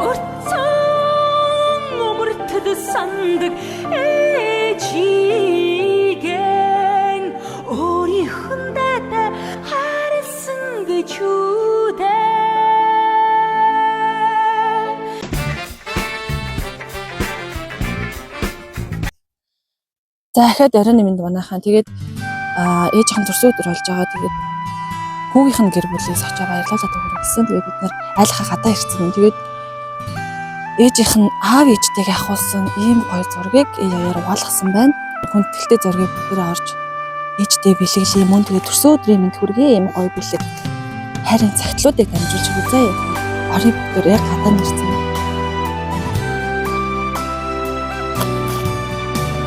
Өрцөн өмөртөд сандаг ээжиген өөрийнх нь дайтай хайрлсан гэж үдэ. За ахаад оройн нэмэнд манайхаа тэгээд ээжийнх нь төрсөн өдөр болж байгаа. Тэгээд хүүгийнх нь гэр бүлээс очоо баярлуулаад өгөх гэсэн. Тэгээд бид нэр айлхаа гадаа ирсэн юм. Тэгээд ээжийнх нь аав ээжтэйг ахуулсан ийм гоё зургийг яяар угаалгасан байна. Хүндэтгэлтэй зургийг бүгдээ орж ээжтэй бэлэглэе. Мөн тэгээд төрсөн өдрийн мэнд хүргэе ийм гоё бэлэг. Хайрын цагтлуудыг дамжуулж өгье заяа. Орой бүгдээр яг гадаа нэрсэн.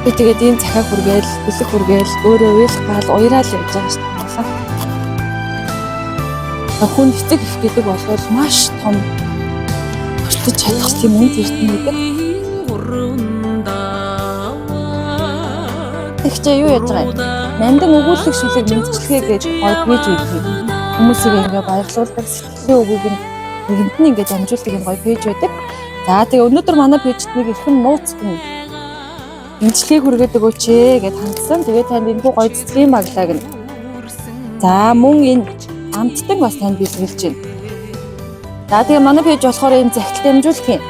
Би тэгээд ийм захиа хүргээл, бэлэг хүргээл, өөрөө уйлах гал уяраал явж байгаа шүү дээ. Хүн эцэг их гэдэг бол маш том өртөж чадах тийм үн тэртэн гэдэг. Тэгчээ юу яаж байгаа юм? Нандин өгүүлэх шүлэг мэдчилгээ гэж гоё пэйж байдаг. Хүмүүсийг ингээ баярлуулдаг, сэтгэлийн үгийг нь нэгэнт нь ингээ дамжуулдаг юм гоё пэйж байдаг. За тэгээ өнөөдөр манай пэйжт нэг эрхэм нууц гэн мэдлэгийг хүргээд өгөөч ээ гэд хандсан. Тэгээ танд энэ хүү гоё цэцгийн баглаа гэнэ. За мөн энэ амттан бас танд бэлгэлж байна. За тэгээ манай пэйж болохоор энэ захидал дамжуулах юм.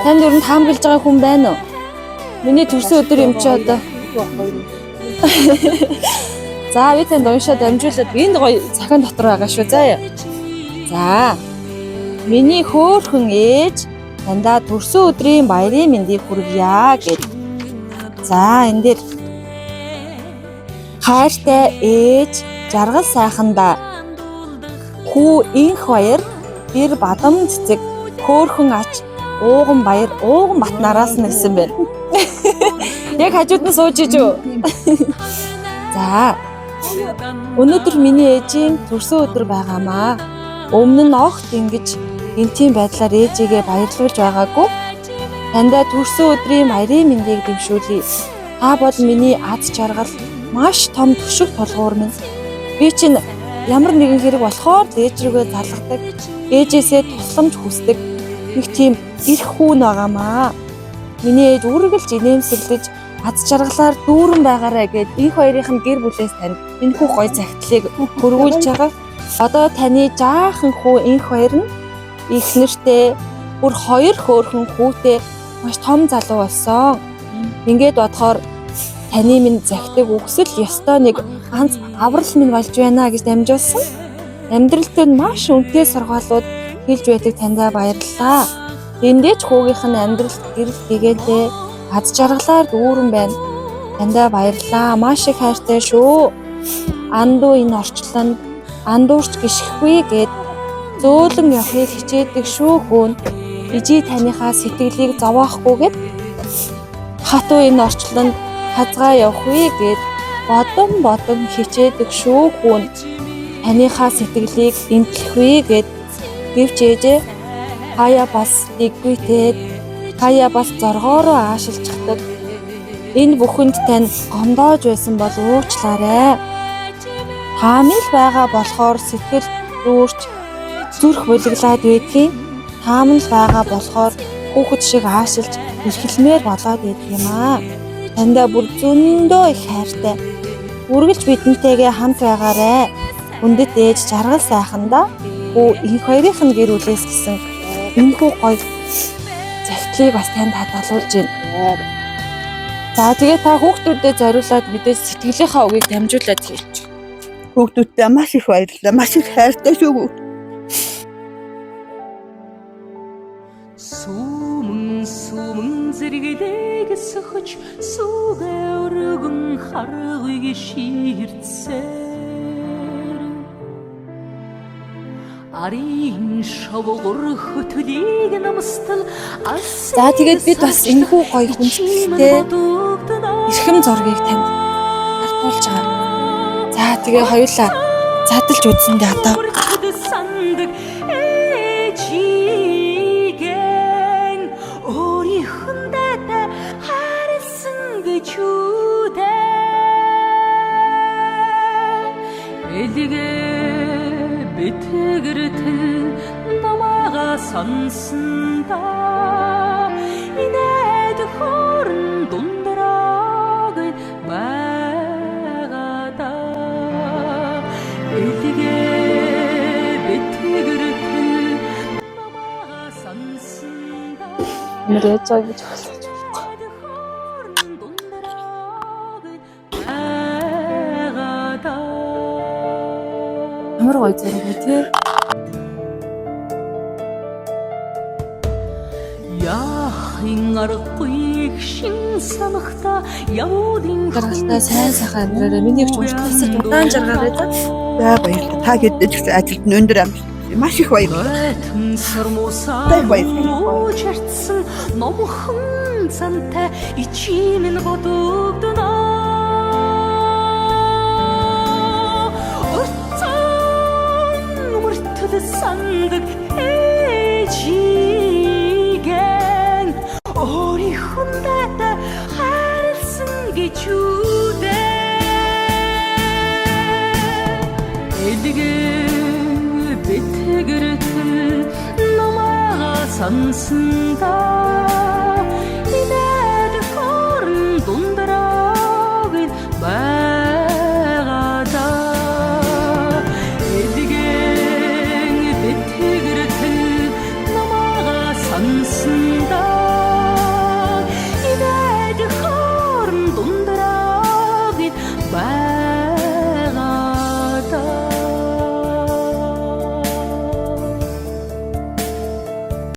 Танд ер нь таамаглаж байгаа хүн байна уу? Миний төрсөн өдөр юм чи одоо. За би танд уншаад дамжуулаад энд гоё цахин дотор байгаа шүү. Заа. За. Миний хөөхөн ээж таньда төрсөн өдрийн баярын мэндийг хүргье гэд. За энэ дээр хайртай ээж жаргал сайхандаа хүү инх баяр бэр бадам цэцэг хөөхөн ач ууган баяр ууган батнараас нь гэсэн байна. Яг хажууд нь сууж иж үү? За. Өнөөдөр миний ээжийн төрсөн өдөр байгаамаа. Өмнө нь огт ингэж энтийн байдлаар ээжигээ баярлуулж байгаагүй. Таньда төрсөн өдрийн баярын мэндийг дэвшүүлье. Та бол миний аз жаргал маш том төшиг тулгуур минь. Би чинь ямар нэгэн хэрэг болохоор л ээж рүүгээ залгадаг. Ээжээсээ тусламж хүсдэг. Нэг тийм эрх хүүн байгаамаа. Миний ээж үргэлж инээмсэглэж аз жаргалаар дүүрэн байгаарэ гэд их хоёрын нь гэр бүлээс танд энэхүү гоё захидлыг хөргүүлж байгаа. Одоо таны жаахан хүү инх хоёр нь их нэртэй бүр хоёр хөөрхөн хүүтэй маш том залуу болсон. Ингээд бодохоор таны минь захидаг үгсэл ёстой нэг ганц аврал минь болж байна гэж дамжуулсан. Амьдрал дээр маш үнэтэй сургаалууд хэлж байдаг таньдаа баярлалаа. Эндээч хүүгийнх нь амьдрал гэрэл гэгээдээ аз жаргалаар дүүрэн байна. Таньдаа баярлалаа. Маш их хайртай шүү. Андуу энэ орчлонд андуурч гიშгэхгүй гэд зөөлөн явахыг хичээдэг шүү хөөн. Ижи таныхаа сэтгэлийг зовоохгүйгээд хатуу энэ орчлонд хазгаа явахгүй гэд бодон бодон хичээдэг шүү хүүн. Таныхаа сэтгэлийг эмтлэхгүй гэд гэвч ээжээ хаяа бас дэггүйтэй хаяа бас зоргоороо аашилчихдаг. Энэ бүхэнд тань гомдоож байсан бол уучлаарай. Таамил байгаа болохоор сэтгэл дүүрч зүрх булиглаад байдгийн. Таамал байгаа болохоор хүүхэд шиг аашилж эрхэлмээр болоод байдаг юм аа. Таньдаа бүр зөндөө их хайртай. Үргэлж бидэнтэйгээ хамт байгаарэ. Хүндэт ээж жаргал сайхандаа хүү инх хоёрын нь гэр бүлээс гэсэн энэхүү гоё захидлыг бас танд хадгалуулж байна. За тэгээ та хүүхдүүдэд зориулаад мэдээж сэтгэлийнхаа үгийг дамжуулаад хэлж. Хүүхдүүдтэй маш их баярлалаа. Маш их хайртай шүү. Сүмэн сүмэн зэрэглэг сөхөж сүгэ өргөн харгыг ширтсээр Арын шовгор хөтлийг намстал. За тэгээд бид бас энэхүү гоё хүндэтгэлтэй эрхэм зургийг танд хартуулж байгаа. За тэгээ хоёулаа задалж үзсэндээ одоо сандаг ээжиген өөрийнх нь дайтай хайрлсан гэж үдэ. Элгээ битгэртэл намайга сонсон да. Ямар яаж байгаа гэж хүлээж болохгүй. Ямар гоё зэрэг үү те. Яахын аргагүй шин санахта явуулын Жаргалтай сайн сайхан амьдраарай. Миний өгч уртасаж удаан жаргаарай за. За, баярлалаа. Та хэд ч гэсэн ажилд нь өндөр амжилт. Маш их баярлалаа. Байтан сармусаа Баяр баярлалаа. чартсан номхон цантай ичим нь бодогдоно. Уртсан мөртөл сандаг ээжигэн өөрийнхөө дата хайрлсан гэж үдэ. Элгэн бэтгэртэл намайга сансанда.